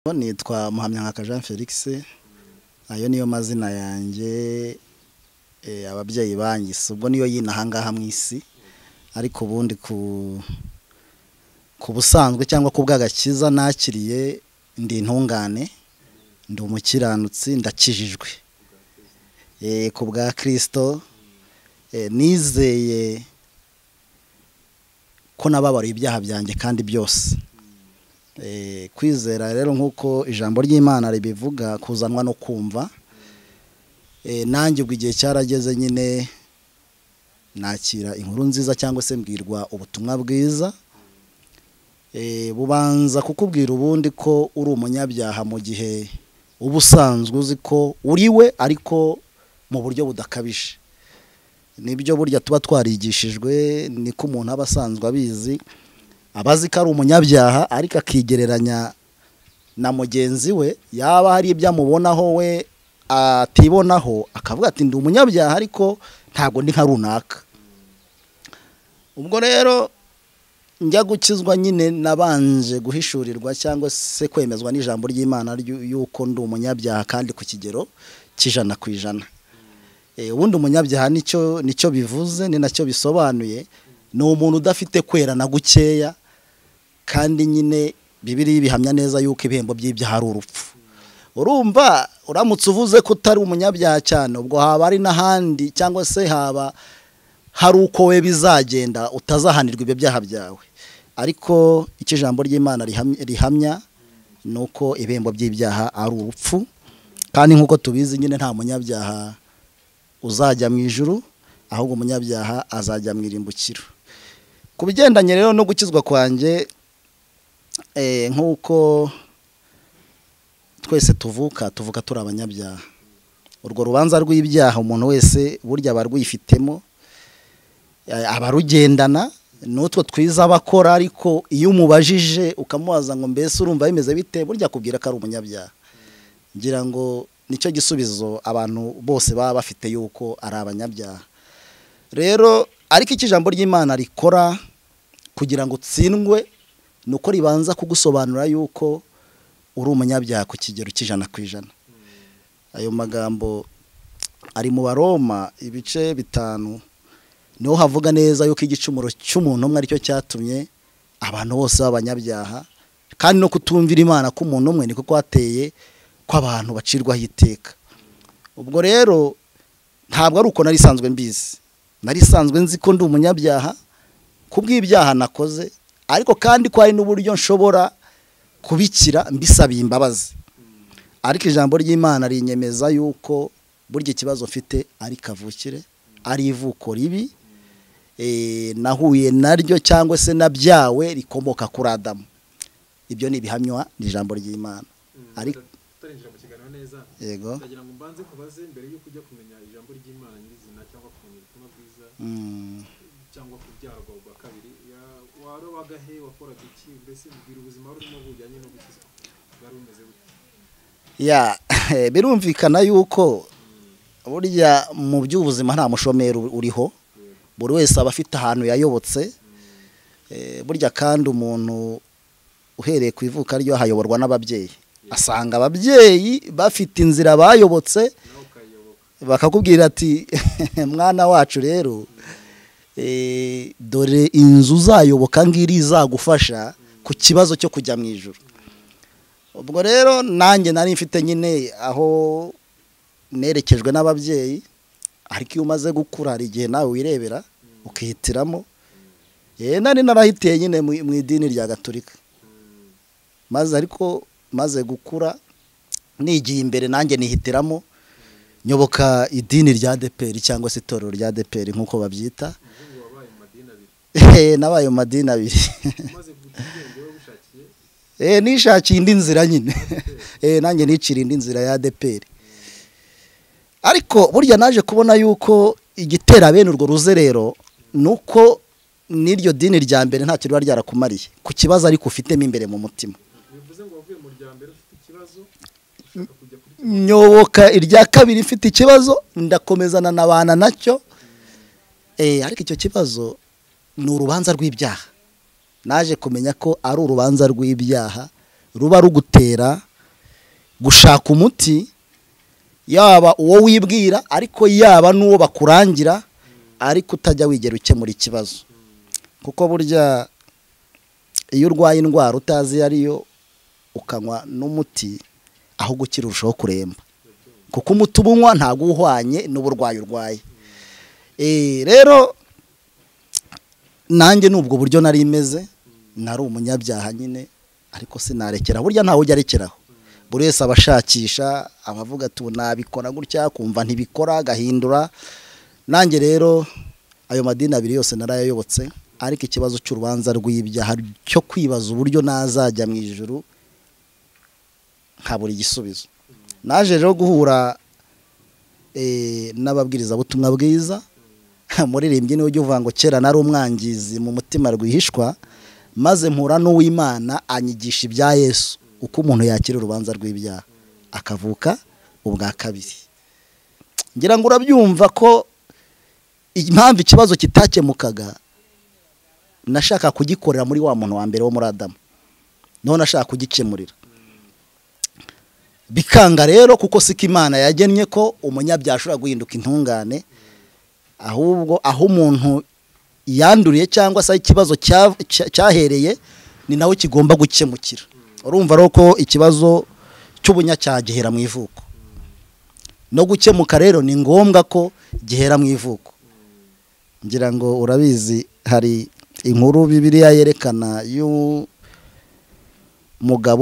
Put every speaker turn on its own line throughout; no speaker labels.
Nitwa Muhamyankaka Jean Felix, ayo niyo mazina yanjye ababyeyi banyise, ubwo niyo yina ahangaha mu isi, ariko ubundi ku busanzwe cyangwa ku bw'agakiza nakiriye ndi intungane, ndi umukiranutsi, ndakijijwe ku bwa Kristo. Nizeye ko nababariye ibyaha byanjye kandi byose. Kwizera rero nk'uko ijambo ry'Imana ribivuga kuzanwa no kumva. Nanjye ubwo igihe cyarageze nyine nakira inkuru nziza cyangwa se mbwirwa ubutumwa bwiza, bubanza kukubwira ubundi ko uri umunyabyaha mu gihe uba usanzwe uzi ko uriwe, ariko mu buryo budakabije. Nibyo burya tuba twarigishijwe, niko umuntu aba asanzwe abizi, abazi ko ari umunyabyaha ariko akigereranya na mugenzi we, yaba hari ibyo amubonaho we atibonaho akavuga ati ndi umunyabyaha ariko ntabwo ndi nka runaka. Ubwo rero njya gukizwa nyine nabanje guhishurirwa cyangwa se kwemezwa n'ijambo ry'Imana yuko ndi umunyabyaha kandi ku kigero 100%. Ubundi umunyabyaha nicyo bivuze, ni nacyo bisobanuye, ni umuntu udafite kwera na gukeya, kandi nyine Bibiliya bihamya neza yuko ibihembo by'ibyaha ari urupfu. Urumva uramutse uvuze ko utari umunyabyaha cyane, ubwo haba ari n'ahandi cyangwa se haba hari uko we bizagenda utazahanirwa ibyo byaha byawe. Ariko icyo ijambo ry'Imana rihamya ni uko ibihembo by'ibyaha ari urupfu, kandi nk'uko tubizi nyine nta munyabyaha uzajya mu ijuru, ahubwo umunyabyaha azajya mu irimbukiro. Ku bigendanye rero no gukizwa kwanjye, nk'uko twese tuvuka turi abanyabyaha, urwo rubanza rw'ibyaha umuntu wese burya aba rwifitemo, abarugendana n'utwo twiza abakora, ariko iyo umubajije ukamubaza ngo mbese urumva bimeze bite, burya akubwira ko ari umunyabyaha. Ngira ngo nicyo gisubizo abantu bose baba bafite yuko ari abanyabyaha. Rero ariko icyo ijambo ry'Imana rikora kugira ngo utsindwe ni uko ribanza kugusobanura yuko uri umunyabyaha ku kigero 100%. Ayo magambo ari mu Baroma ibice 5, niho havuga neza yuko igicumuro cy'umuntu umwe aricyo cyatumye abantu bose b'abanyabyaha, kandi no kutumvira Imana k'umuntu umwe niko kwateye ko abantu bacirwaho iteka. Ubwo rero ntabwo ari uko nari sanzwe mbizi, nari sanzwe nzi ko ndi umunyabyaha kubw'ibyaha nakoze, ariko kandi ko hari n'uburyo nshobora kubikira mbisabiye imbabazi. Ariko ijambo ry'Imana rinyemeza yuko burya ikibazo mfite ari kavukire, ari ivuko ribi nahuye naryo cyangwa se nabyawe rikomoka kuri Adamu. Ibyo ni ibihamywa n'ijambo ry'Imana. Ariko
turinjira mu kiganiro neza,
yego,
ndagira ngo mbanze kubaze mbere yuko ujya kumenya ijambo ry'Imana nyirizina cyangwa kumenya ubutumwa bwiza cyangwa kubyarwa bwa kabiri, warobaga he, wakoraga iki, mbese mbwira ubuzima urimo bujyanye no gukizwa bwari bumeze gute?
Ya birumvikana yuko burya mu by'ubuzima nta mushomeri uriho, buri wese aba afite ahantu yayobotse. Burya kandi umuntu uhereye ku ivuka ryo hayoborwa n'ababyeyi, asanga ababyeyi bafite inzira bayobotse, bakakubwira ati mwana wacu rero dore inzu uzayoboka ngiri izagufasha ku kibazo cyo kujya mu ijuru. Ubwo rero nanjye nari mfite nyine aho nerekejwe n'ababyeyi, ariko iyo umaze gukura hari igihe nawe wirebera ukihitiramo. Nari narahitiye nyine mu idini rya Gatolika, maze ariko maze gukura nigiye imbere nanjye nihitiramo nyoboka idini rya ADEPR cyangwa se itorero rya ADEPR nk'uko babyita. Nabaye mu madini abiri. Nishakiye indi nzira nyine, nanjye nicira indi nzira ya ADEPR. Ariko burya naje kubona yuko igitera bene urwo ruzerero nuko n'iryo dini rya mbere ntacyo riba ryarakumariye ku kibazo ariko ufitemo imbere mu mutima. Nyoboka irya kabiri mfite ikibazo, ndakomezana nabana nacyo. Ariko icyo kibazo ni urubanza rw'ibyaha. Naje kumenya ko ari urubanza rw'ibyaha ruba rugutera Gushaka umuti yaba uwo wibwira ariko yaba n'uwo bakurangira, ariko utajya wigera ukemura ikibazo. Kuko burya iyo urwaye indwara utazi ariyo ukanywa n'umuti, aho gukira urushaho kuremba, kuko umuti ubunywa ntabwo uhwanye n'uburwayi urwaye. Rero nanjye n'ubwo buryo nari imeze, nari umunyabyaha nyine, ariko sinarekera. Burya ntawe ujya arekeraho, buri wese abashakisha, abavuga ati nabikora gutya, kumva ntibikora agahindura. Nanjye rero ayo madini abiri yose narayayobotse, ariko ikibazo cy'urubanza rw'ibyaha cyo kwibaza uburyo nazajya mu ijuru nkabura igisubizo. Naje rero guhura n'ababwirizabutumwa bwiza. Muririmbyi niwe ujya uvuga ngo kera nari umwangizi mu mutima rwihishwa, maze mpura n'uw'Imana anyigisha ibya Yesu, uko umuntu yakira urubanza rw'ibyaha akavuka ubwa kabiri. Ngira ngo urabyumva ko impamvu ikibazo kitakemukaga, nashaka kugikorera muri wa muntu wa mbere wo muri Adamu, none ashaka kugikemurira bikanga rero, kuko siko Imana yagennye ko umunyabyaha ashobora guhinduka intungane. Ahubwo aho umuntu yanduriye cyangwa se ikibazo cyahereye ni nawe kigomba gukemukira. Urumva rero ko ikibazo cy'ubunyacyaha gihera mu ivuko, no gukemuka rero ni ngombwa ko gihera mu ivuko. Ngira ngo urabizi, hari inkuru Bibiliya yerekana y'umugabo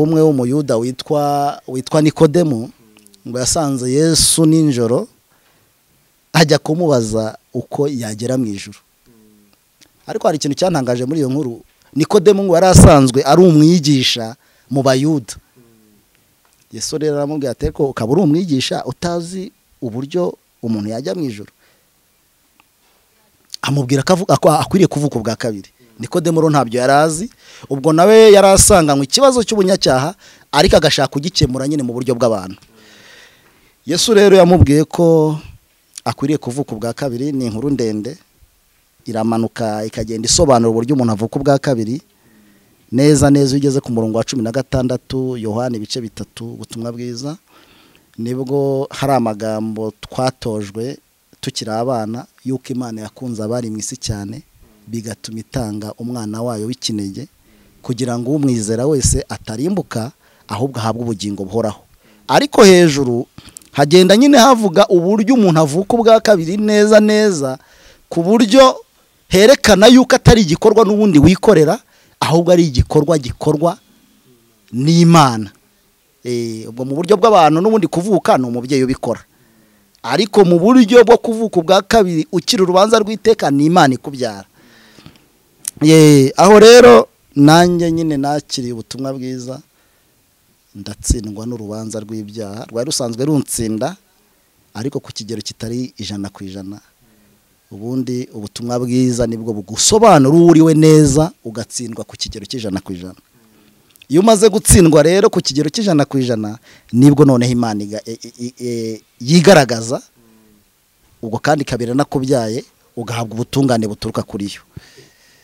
umwe w'umuyuda witwa Nikodemu, ngo yasanze Yesu nijoro ajya kumubaza uko yagera mu ijuru. Ariko hari ikintu cyantangaje muri iyo nkuru, Nikodemu ngo yari asanzwe ari umwigisha mu Bayuda. Yesu rero aramubwira ati ko ukaba uri umwigisha utazi uburyo umuntu yajya mu ijuru. Amubwira ko akwiriye kuvuka ubwa kabiri. Nikodemu rero ntabyo yarazi, ubwo nawe yarasanganywe ikibazo cy'ubunyacyaha, ariko agashaka kugikemura nyine mu buryo bw'abantu. Yesu rero yamubwiye ko akwiriye kuvuka ubwa kabiri. Ni inkuru ndende iramanuka ikagenda isobanura uburyo umuntu avuka ubwa kabiri neza neza. Iyo ugeze ku murongo wa 16 Yohana ibice 3 ubutumwa bwiza, nibwo hari amagambo twatojwe tukiri abana yuko Imana yakunze abari mu isi cyane bigatuma itanga umwana wayo w'ikinege kugira ngo umwizera wese atarimbuka ahubwo ahabwe ubugingo buhoraho. Ariko hejuru hagenda nyine havuga uburyo umuntu avuka ubwa kabiri neza neza, ku buryo herekana yuko atari igikorwa n'ubundi wikorera, ahubwo ari igikorwa gikorwa n'Imana. Ubwo mu buryo bw'abantu n'ubundi kuvuka ni umubyeyi ubikora, ariko mu buryo bwo kuvuka ubwa kabiri ukira urubanza rw'iteka ni Imana ikubyara. Aho rero nanjye nyine nakiriye ubutumwa bwiza, ndatsindwa n'urubanza rw'ibyaha rwari rusanzwe runtsinda, ariko ku kigero kitari 100%. Ubundi ubutumwa bwiza nibwo bugusobanura uwo uriwe neza, ugatsindwa ku kigero cy'100%. Iyo umaze gutsindwa rero ku kigero cy'100%, nibwo noneho Imana yigaragaza, ubwo kandi kabira nakubyaye ugahabwa ubutungane buturuka kuri yo.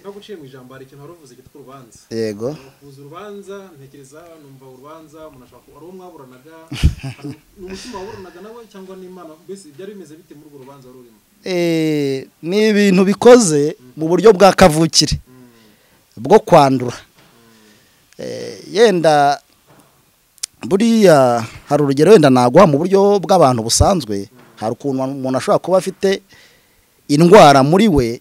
Naguciye mu ijambo, hari ikintu waruvuze cyitwa urubanza.
Yego.
Kuza urubanza, ntekereza numva urubanza umuntu ashaka ari umwaburanaga, n'umutima waburanaga nawe cyangwa n'Imana, mbese byari bimeze bite muri urwo rubanza rurimo?
Ni ibintu bikoze mu buryo bwa kavukire bwo kwandura. Yenda buriya hari urugero wenda naguha mu buryo bw'abantu busanzwe, hari ukuntu umuntu ashobora kuba afite indwara muri we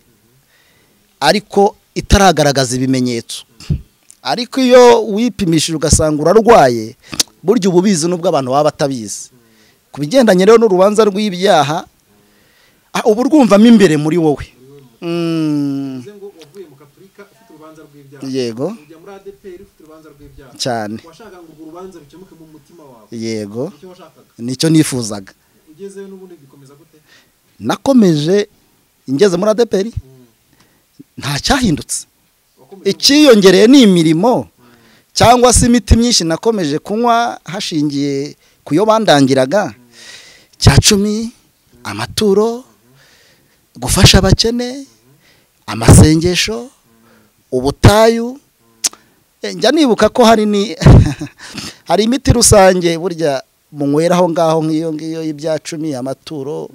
ariko itaragaragaza ibimenyetso, ariko iyo wipimishije ugasanga urarwaye, burya ububizi nubwo abantu baba batabizi. Ku bigendanye rero n'urubanza rw'ibyaha, ubu rwumvamo imbere muri wowe. Yego. Cyane. Yego. Nicyo nifuzaga. Nakomeje ingeze muri ADEPR nta cyahindutse. Ikiyongereye ni imirimo cyangwa se imiti myinshi nakomeje kunywa hashingiye kuyo bandangiraga, cya 10, amaturo, gufasha abakene, amasengesho, ubutayu. Njya nibuka ko hari ni hari imiti rusange burya munywera aho ngaho nk'iyo ngiyo y'ibya cumi, amaturo,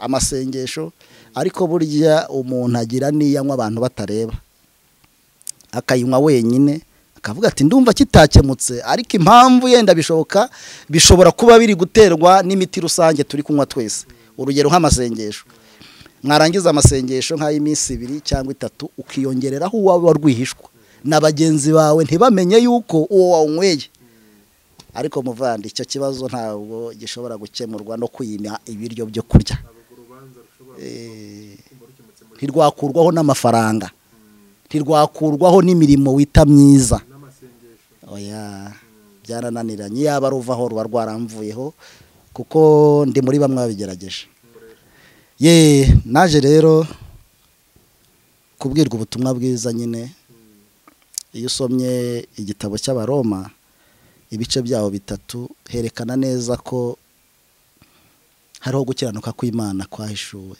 amasengesho, ariko burya umuntu agira n'iyanywa abantu batareba, akayinywa wenyine akavuga ati ndumva kitakemutse, ariko impamvu yenda bishoboka bishobora kuba biri guterwa n'imiti rusange turi kunywa twese. Urugero nk'amasengesho, mwarangiza amasengesho nk'ay'iminsi 2 cyangwa 3 ukiyongereraho uwawe rwihishwa na bagenzi bawe ntibamenye yuko uwo wanyweye. Ariko muvandi, icyo kibazo ntabwo gishobora gukemurwa no kwima ibiryo byo kurya, ntirwakurwaho n'amafaranga, ntirwakurwaho n'imirimo wita myiza. Oya, byarananiranye, yaba ruvaho ruba rwaramvuyeho, kuko ndi muri bamwe babigerageje. Ye, naje rero kubwirwa ubutumwa bwiza nyine. Iyo usomye igitabo cy'Abaroma ibice byaho 3 herekana neza ko hariho gukiranuka kw'Imana kwahishuwe.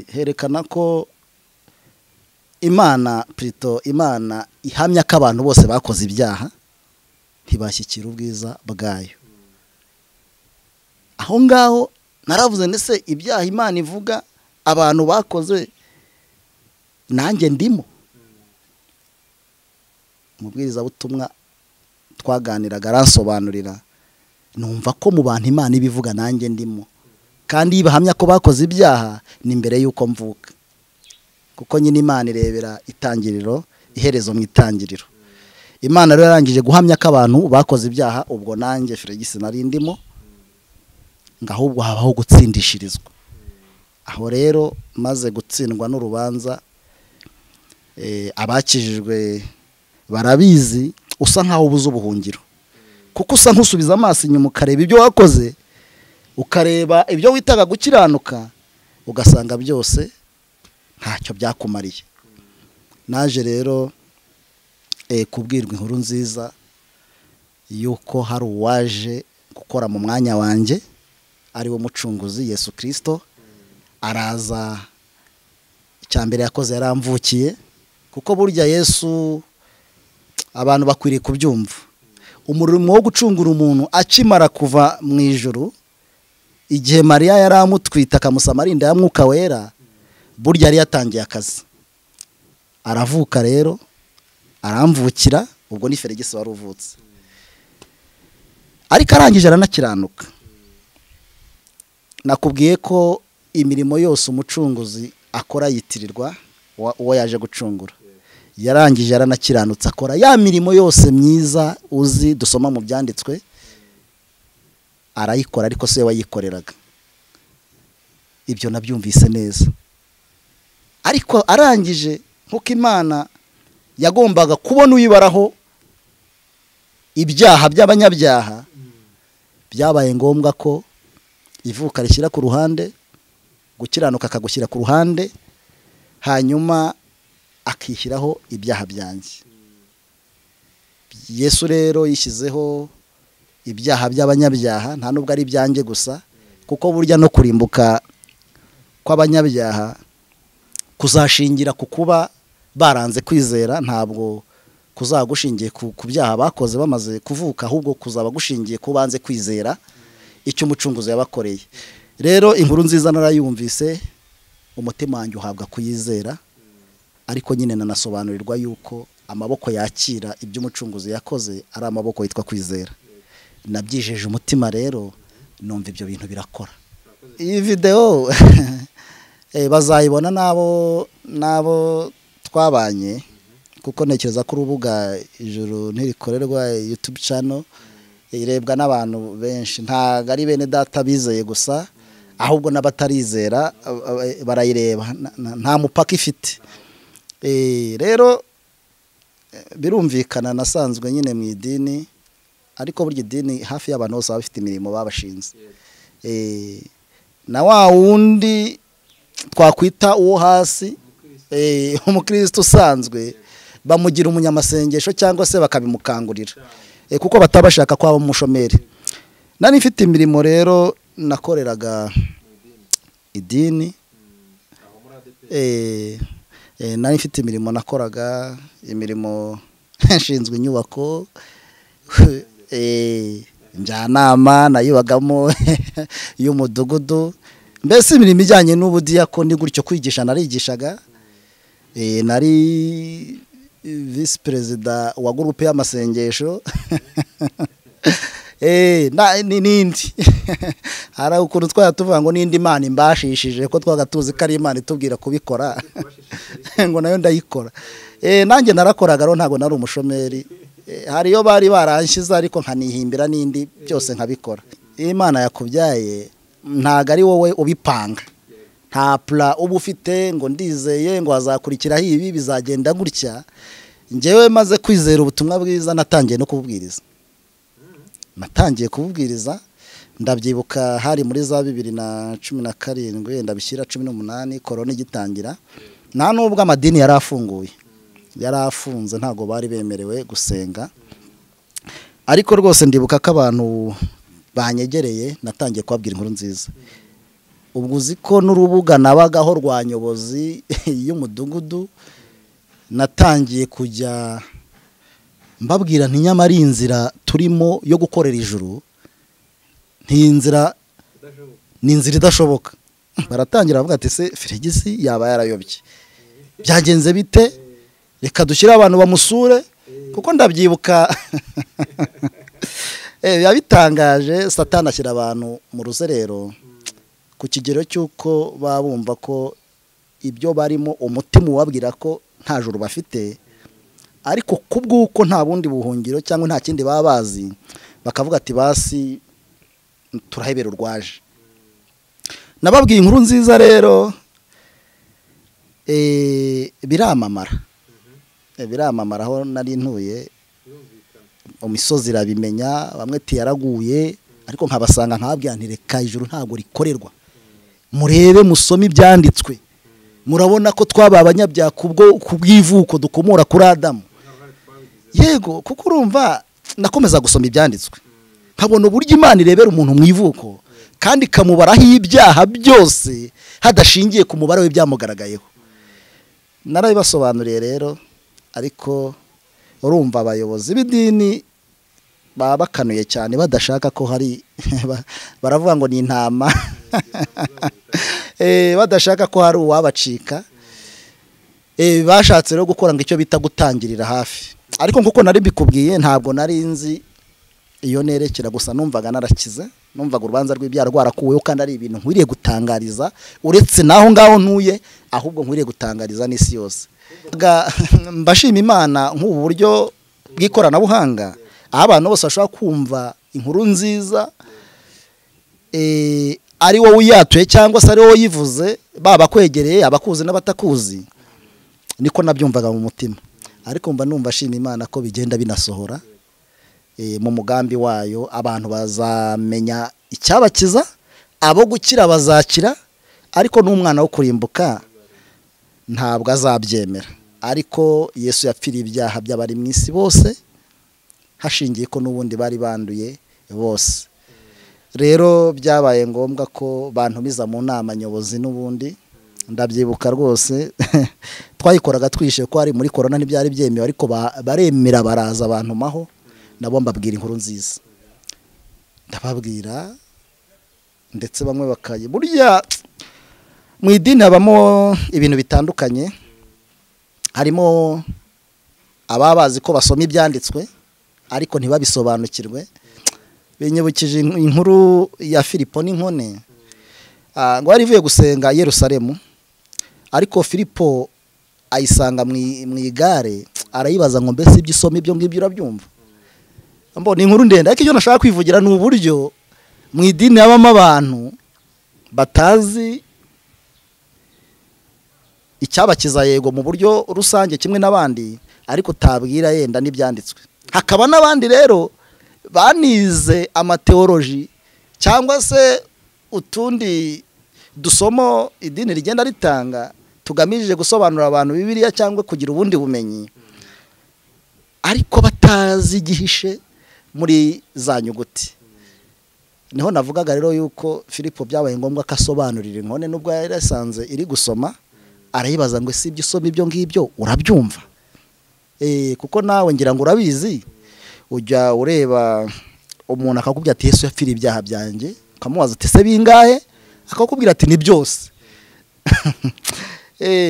Herekana ko Imana plutôt Imana ihamya ko abantu bose bakoze ibyaha ntibashyikira ubwiza bwayo. Aho ngaho naravuze ndetse ibyaha Imana ivuga abantu bakoze nanjye ndimo. Umubwiriza butumwa twaganiraga aransobanurira, numva ko mu bantu Imana ibivuga nanjye ndimo, kandi bahamya ko bakoze ibyaha ni mbere yuko mvuka, kuko nyine Imana irebera itangiriro, iherezo mu itangiriro. Imana rero yarangije guhamya ko abantu bakoze ibyaha, ubwo nanjye Felix nari ndimo, ngahubwo habaho gutsindishirizwa. Aho rero maze gutsindwa n'urubanza, abakijijwe barabizi, usa nkaho ubuze ubuhungiro, kuko usa nkusubiza amaso inyuma ukareba ibyo wakoze, ukareba ibyo witaga gukiranuka, ugasanga byose ntacyo byakumariye. Naje rero kubwirwa inkuru nziza yuko hari uwaje gukora mu mwanya wanjye, ari wo mucunguzi Yesu Kristo. Araza, icyambere yakoze yaramvukiye, kuko burya Yesu abantu bakwiriye kubyumva. Umurimo wo gucungura umuntu akimara kuva mu ijuru, igihe Mariya yaramutwita akamusama arinda ya Mwuka Wera, burya yari yatangiye akazi. Aravuka rero aramvukira, ubwo ni Felix wari uvutse, ariko arangije aranakiranuka. Nakubwiye ko imirimo yose umucunguzi akora yitirirwa uwo yaje gucungura. Yarangije aranakiranutse, akora ya mirimo yose myiza uzi dusoma mu byanditswe, arayikora, ariko se wayikoreraga. Ibyo nabyumvise neza. Ariko arangije, nkuko Imana yagombaga kubona uyibaraho ibyaha by'abanyabyaha, byabaye ngombwa ko ivuka rishyira ku ruhande, gukiranuka akagushyira ku ruhande, hanyuma akishyiraho ibyaha byanjye. Yesu rero yishyizeho ibyaha by'abanyabyaha, nta nubwo ari ibyanjye gusa, kuko burya no kurimbuka kw'abanyabyaha kuzashingira ku kuba baranze kwizera, ntabwo kuzagushingiye ku byaha bakoze bamaze kuvuka, ahubwo kuzaba gushingiye ku banze kwizera icyo umucunguzi yabakoreye. Rero inkuru nziza narayumvise, umutima wanjye uhabwa kuyizera, ariko nyine nanasobanurirwa yuko amaboko yakira ibyo umucunguzi yakoze ari amaboko yitwa kwizera. Nabyijeje umutima rero, numva ibyo bintu birakora. Iyi video bazayibona nabo twabanye, kuko ntekereza ko urubuga Ijuru Ntirikorerwa YouTube channel irebwa n'abantu benshi, ntago ari bene data bizeye gusa, ahubwo n'abatarizera barayireba, nta mupaka ifite. Rero birumvikana, nasanzwe nyine mu idini, ariko burya idini hafi y'abantu bose baba bafite imirimo babashinze. Na wa wundi twakwita uwo hasi, umukristo usanzwe, bamugira umunyamasengesho cyangwa se bakabimukangurira, kuko batabashaka ko aba umushomeri. Nari mfite imirimo rero nakoreraga idini, nari mfite imirimo nakoraga, imirimo nshinzwe inyubako, Njyanama nayibagamo y'umudugudu, mbese imirimo ijyanye n'ubudiyakoni gutyo, kwigisha narigishaga. Nari visi perezida wa gurupe y'amasengesho n'indi. Hari ukuntu twajya tuvuga ngo n'indi Imana imbashishije, ko twaga tuzi ko ari Imana itubwira kubikora ngo nayo ndayikora. Nanjye narakoraga rero, ntabwo nari umushomeri. Hari iyo bari baranshyize ariko nkanihimbira n'indi, byose nkabikora. Iyo Imana yakubyaye ntabwo ari wowe ubipanga, nta pla uba ufite ngo ndizeye ngo hazakurikiraho ibi bizagenda gutya. Njyewe maze kwizera ubutumwa bwiza natangiye no kububwiriza. Natangiye kububwiriza ndabyibuka hari muri za 2017 ndabishyira 18 korona igitangira. Nta nubwo amadini yari afunguye, yari afunze, ntabwo bari bemerewe gusenga. Ariko rwose ndibuka ko abantu banyegereye natangiye kubabwira inkuru nziza. Ubwo uzi ko n'urubuga nabagaho rwa nyobozi y'umudugudu natangiye kujya mbabwira nti nyamara inzira turimo yo gukorera ijuru nti ni inzira idashoboka. Baratangira bavuga ati se Feregisi yaba yarayobye, byagenze bite? Reka dushyire abantu bamusure, kuko ndabyibuka yabitangaje. Satani ashyira abantu mu ruzerero ku kigero cy'uko babumva ko ibyo barimo umutima ubabwira ko nta juru bafite, ariko kubw'uko nta bundi buhungiro cyangwa nta kindi baba bazi, bakavuga ati basi turahebera urwaje. Nababwiye inkuru nziza rero, biramamara. Biramamara aho nari ntuye, imisozi irabimenya, bamwe tiyaraguye, ariko nkabasanga nkababwira nti reka ijuru ntabwo rikorerwa, murebe musome ibyanditswe, murabona ko twaba abanyabyaha kubwo kubwivuko dukomora kuri Adamu. Yego, kuko urumva nakomeza gusoma ibyanditswe nkabona uburyo Imana irebera umuntu mu ivuko kandi ikamubaraho ibyaha byose hadashingiye ku mubare w'ibyamugaragayeho. Narabibasobanuriye rero, ariko urumva abayobozi b'idini baba bakanuye cyane, badashaka ko hari baravuga ngo ni intama badashaka ko hari uwabacika. Bashatse rero gukora ngo icyo bita gutangirira hafi, ariko nkuko nari mbikubwiye ntabwo nari nzi iyo nerekera, gusa numvaga narakize, numvaga urubanza rw'ibyaha rwarakuweho kandi ari ibintu nkwiriye gutangariza, uretse naho ngaho ntuye, ahubwo nkwiriye gutangariza n'isi yose. Mbashima Imana nk'ubu buryo bw'ikoranabuhanga, aho abantu bose bashobora kumva inkuru nziza, ari wowe uyatuye cyangwa se ari wowe uyivuze, baba bakwegereye, abakuzi n'abatakuzi. Niko nabyumvaga mu mutima, ariko mba numva ashima Imana ko bigenda binasohora mu mugambi wayo. Abantu bazamenya icyabakiza, abo gukira bazakira, ariko n'umwana wo kurimbuka ntabwo azabyemera. Ariko Yesu yapfiriye ibyaha by'abari mu isi bose, hashingiye ko n'ubundi bari banduye bose. Rero byabaye ngombwa ko bantumiza mu nama nyobozi n'ubundi ndabyibuka rwose twayikoraga twishe ko ari muri corona ntibyari byemewe, ariko baremera baraza abantu maho, nabo mbabwira inkuru nziza, ndababwira ndetse bamwe bakaye. Burya mu idini habamo ibintu bitandukanye, harimo ababazi ko basoma ibyanditswe ariko ntibabisobanukirwe. Binyibukije inkuru ya Filipo n'inkone, ngo yari ivuye gusenga Yerusalemu, ariko Filipo ayisanga mu igare, arayibaza ngo mbese ibyo usoma ibyo ngibyo urabyumva? Mbona inkuru ndende, ariko icyo nashaka kwivugira ni uburyo mu idini habamo abantu batazi icyabakiza, yego mu buryo rusange kimwe n'abandi, ariko utabwira yenda n'ibyanditswe. Hakaba n'abandi rero banize amateoloji cyangwa se utundi dusomo idini rigenda ritanga tugamije gusobanurira abantu Bibiliya cyangwa kugira ubundi bumenyi, ariko batazi igihishe muri za nyuguti. Niho navugaga rero yuko Filipo byabaye ngombwa ko asobanurira inkone, nubwo yari yasanze iri gusoma, arayibaza ngo ese ibyo usoma ibyo ngibyo urabyumva? Kuko nawe ngira ngo urabizi, Ujya ureba umuntu akakubwira ati Yesu yapfiriye ibyaha byanjye, ukamubaza ati se bingahe, akakubwira ati ni byose.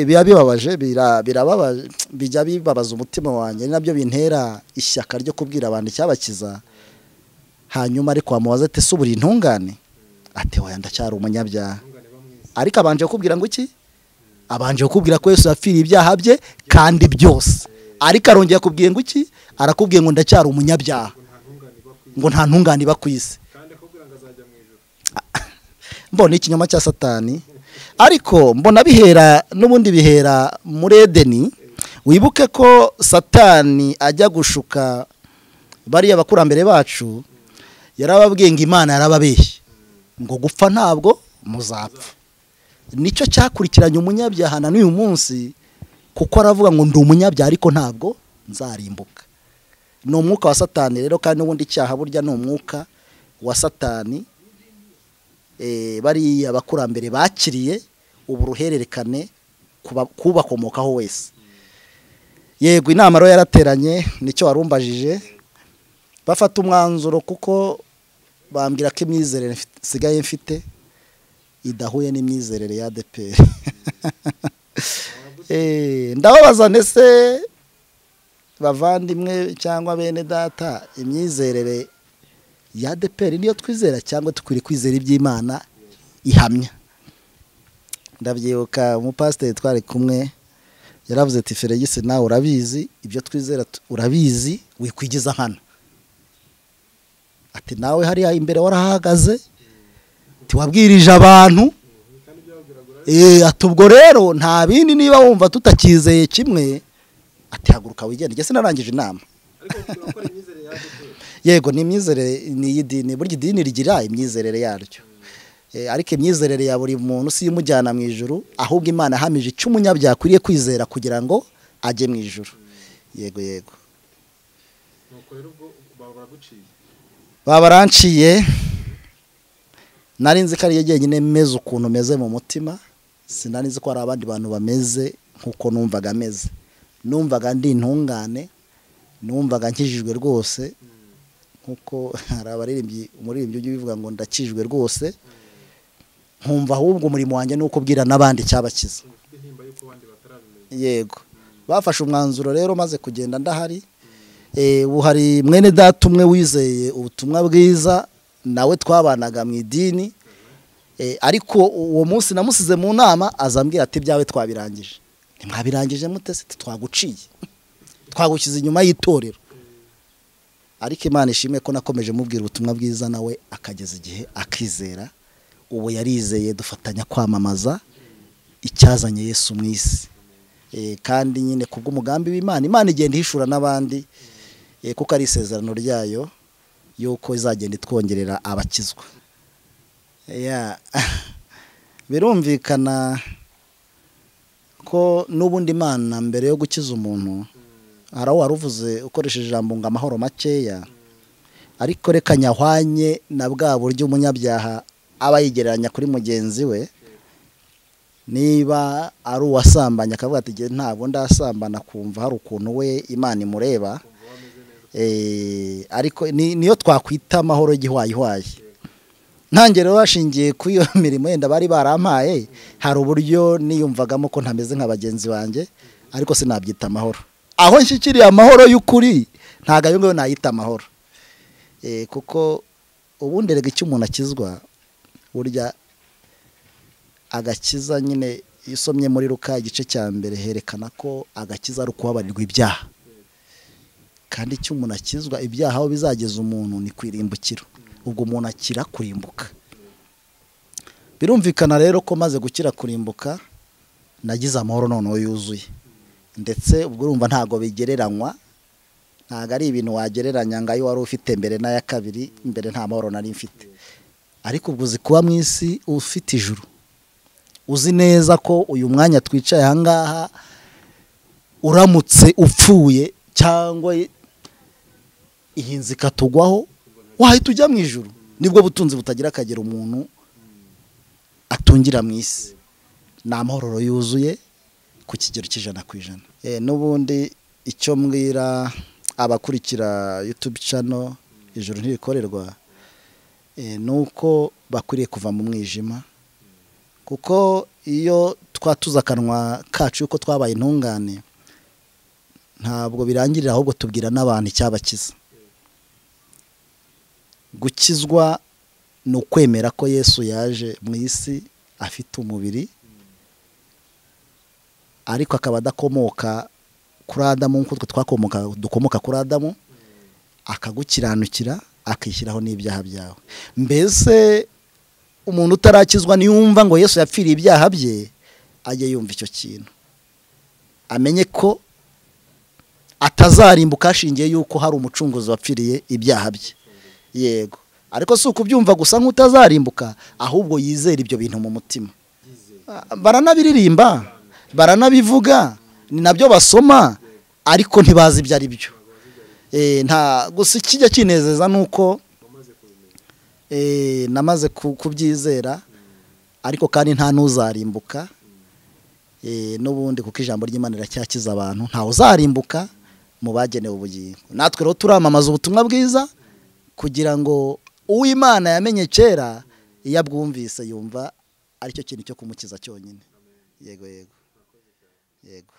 Biba bibabaje, birababaje, bijya bibabaza umutima wanjye, ni nabyo bintera ishyaka ryo kubwira abantu icyabakiza. Hanyuma ariko wamubaza ati se uburi intungane, ati oya ndacyari umunyabyaha. Ariko abanje kukubwira ngo iki? Abanje kukubwira ko Yesu yapfiriye ibyaha bye kandi byose. Ariko arongera akubwiye ngo iki? Arakubwiye ngo ndacyari umunyabyaha, ngo nta ntungane iba ku isi. Mbona ikinyoma cya Satani. Ariko mbona bihera n'ubundi bihera muri Edeni. Wibuke ko Satani ajya gushuka bariya bakurambere bacu, yarababwiye ngo Imana yarababeshye, ngo gupfa ntabwo muzapfa. Nicyo cyakurikiranye umunyabyaha na n'uyu munsi, kuko aravuga ngo ndi umunyabyaha ariko ntabwo nzarimbuka. Ni umwuka wa Satani rero, kandi n'ubundi icyaha burya ni umwuka wa Satani. Bariya abakurambere bakiriye uburuhererekane kubakomokaho wese. Yego, inama rero yarateranye, nicyo warumbajije, bafata umwanzuro kuko bambwira ko imyizerere sigaye mfite idahuye n'imyizerere ya ADEPR. Ndababaza ndetse bavandimwe cyangwa bene data, imyizerere ya ADEPR niyo twizera cyangwa tukwiriye kwizera iby'Imana ihamya? Ndabyibuka umupasiteri twari kumwe yaravuze ati Feregisi nawe urabizi ibyo twizera, urabizi, wikwigiza hano. Ati nawe hariya imbere warahagaze, tiwabwirije abantu. Ati ubwo rero nta bindi, niba wumva tutakizeye kimwe, ati haguruka wigende. Njye sinarangije inama. Yego, ni imyizerere, ni iy'idini, burya idini rigira imyizerere yaryo. Ariko imyizerere ya buri muntu si imujyana mu ijuru, ahubwo Imana ahamije icyo umunyabyaha akwiriye kwizera kugira ngo ajye mu ijuru. Yego yego. Babaranciye. Nari nzi ko ari jyenyine meze ukuntu meze mu mutima, sinari nzi ko hari abandi bantu bameze nkuko numvaga meze. Numvaga ndi intungane, numvaga nkijijwe rwose, nkuko hari abaririmbyi, umuririmbyi ujya ubivuga ngo ndakijwe rwose. Nkumva ahubwo umurimo wanjye ni ukubwira n'abandi cyabakiza. Yego, bafashe umwanzuro rero maze kugenda ndahari. Ubu hari mwene data umwe wizeye ubutumwa bwiza, nawe twabanaga mu idini. Ariko uwo munsi namusize mu nama, azambwira ati byawe twabirangije. Ntimwabirangije mute se? Twaguciye, twagushyize inyuma y'itorero. Ariko Imana ishimwe ko nakomeje mubwira ubutumwa bwiza, nawe akageza igihe akizera. Ubu yarizeye, dufatanya kwamamaza icyazanye Yesu mu isi. Kandi nyine kubw'umugambi w'Imana, Imana igenda ihishura n'abandi, kuko ari isezerano ryayo yuko izagenda itwongerera abakizwa. Birumvikana ko n'ubundi Imana mbere yo gukiza umuntu, hari aho waruvuze ukoresheje ijambo ngo amahoro makeya, ariko reka nyahwanye na bwa buryo umunyabyaha aba yigereranya kuri mugenzi we. Niba ari uwasambanya akavuga ati ntabwo ndasambana, kumva hari ukuntu we Imana imureba. Ariko niyo twakwita amahoro y'igihwayihwayi. Ntange rero bashingiye ku iyo mirimo yenda bari barampaye, hari uburyo niyumvagamo ko ntameze nka bagenzi banjye, ariko sinabyita amahoro. Aho nshyikiriye amahoro y'ukuri ntago ayo ngayo nayita amahoro. Kuko ubundi erega icyo umuntu akizwa, burya agakiza nyine, iyo usomye muri Luka igice cya mbere herekana ko agakiza ari ukubabarirwa ibyaha. Kandi icyo umuntu akizwa ibyaha aho bizageza umuntu ni kwirimbukiro. Ubwo umuntu akira kurimbuka. Birumvikana rero ko maze gukira kurimbuka nagize amahoro noneho yuzuye. Ndetse ubwo urumva ntago bigereranywa, ntago ari ibintu wagereranya ngo ayo wari ufite mbere n'aya kabiri, mbere nta mahoro nari mfite. Ariko ubwo uzi kuba mu isi ufite ijuru, uzi neza ko uyu mwanya twicaye aha ngaha uramutse upfuye cyangwa iyi nzu ikatugwaho wahita ujya mu ijuru. Nibwo butunzi butagira akagera umuntu atungira mu isi. Ni amahoro yuzuye ku kigero cy'100%. N'ubundi icyo mbwira abakurikira YouTube channel Ijuru Ntirikorerwa, nuko bakwiriye kuva mu mwijima, kuko iyo twatuza akanwa kacu yuko twabaye intungane ntabwo birangirira, ahubwo tubwira n'abantu icyabakiza. Gukizwa ni ukwemera ko Yesu yaje mu isi afite umubiri, ariko akaba adakomoka kuri Adamu nk'uko twakomoka dukomoka kuri Adamu, akagukiranukira akishyiraho n'ibyaha byawe. Mbese umuntu utarakizwa niyumva ngo Yesu yapfiriye ibyaha bye, ajye yumva icyo kintu, amenye ko atazarimbuka ashingiye yuko hari umucunguzi wapfiriye ibyaha bye. Yego, ariko si ukubyumva gusa nk'utazarimbuka, ahubwo yizera ibyo bintu mu mutima. Baranabiririmba, baranabivuga, ni nabyo basoma, ariko ntibazi ibyo ari byo. Nta gusa ikijya kinezeza nuko namaze kubyizera, ariko kandi nta n'uzarimbuka n'ubundi, kuko ijambo ry'Imana riracyakiza abantu. Ntawe uzarimbuka mu bagenewe ubugingo. Natwe rero turamamaza ubutumwa bwiza kugira ngo uw'Imana yamenye kera iyo abwumvise yumva aricyo kintu cyo kumukiza cyonyine. Yego yego yego.